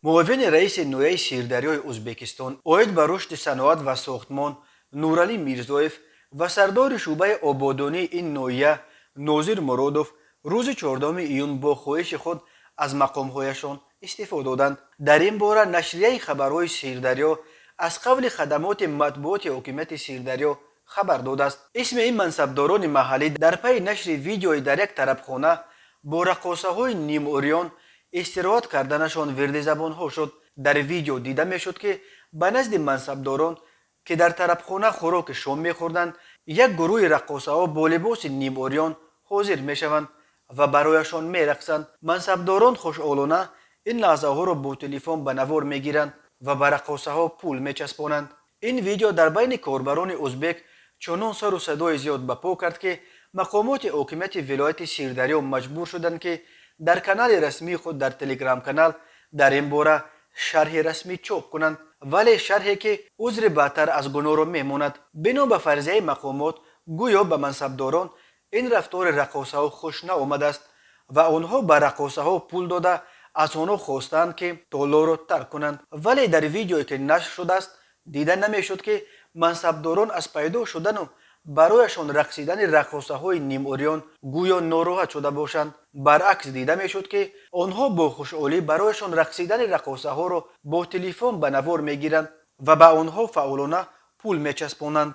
Муовини раиси ноҳияи Сирдарёи Ӯзбекистон оид ба рушди саноат ва сохтмон Нуралӣ Мирзоев ва сардори шӯъбаи ободонии ин ноҳия Нозир Муродов рӯзи 4 июн бо хоҳиши худ аз мақомҳояшон истеъфо доданд. Дар ин бора нашрияи хабарҳои Сирдарё аз қавли хадамоти матбуоти ҳокимияти Сирдарё хабар додааст. Исми ин мансабдорони маҳаллӣ дар пайи нашри видеои дар як тарабхона бо раққосаҳои нимурён истироҳат карданашон вирди забонҳо шуд. Дар видео дида мешуд, ки ба назди мансабдорон, ки дар тарабхона хӯроки шом мехӯрданд, як гурӯҳи раққосаҳо бо либоси нимурён ҳозир мешаванд ва барояшон мерақсанд. Мансабдорон хушҳолона ин лаҳзаҳоро бо телефон ба навор мегиранд ва ба раққосаҳо пул мечаспонанд. Ин видео дар байни корбарони узбек чунон сару садои зиёд ба по кард, ки мақомоти ҳокимияти вилояти Сирдарё маҷбур шуданд, ки дар канали расмии худ дар Телеграм-канал дар ин бора шарҳи расмӣ чоп кунанд, вале шарҳе, ки узри бадтар аз гуноҳро мемонад. Бино ба фарзияи мақомот, гӯё ба мансабдорон ин рафтори раққосаҳо хуш наомадааст ва онҳо ба раққосаҳо пул дода, аз онҳо хостаанд, ки толорро тарк кунанд. Вале дар видеое, ки нашр шудааст, дида намешуд, ки мансабдорон аз пайдо шудану барояшон рақсидани раққосаҳои нимурён гӯё нороҳат шуда бошанд. Баръакс, дида мешуд, ки онҳо бо хушҳолӣ барояшон рақсидани раққосаҳоро бо телефон ба навор мегиранд ва ба онҳо фаъолона пул мечаспонанд.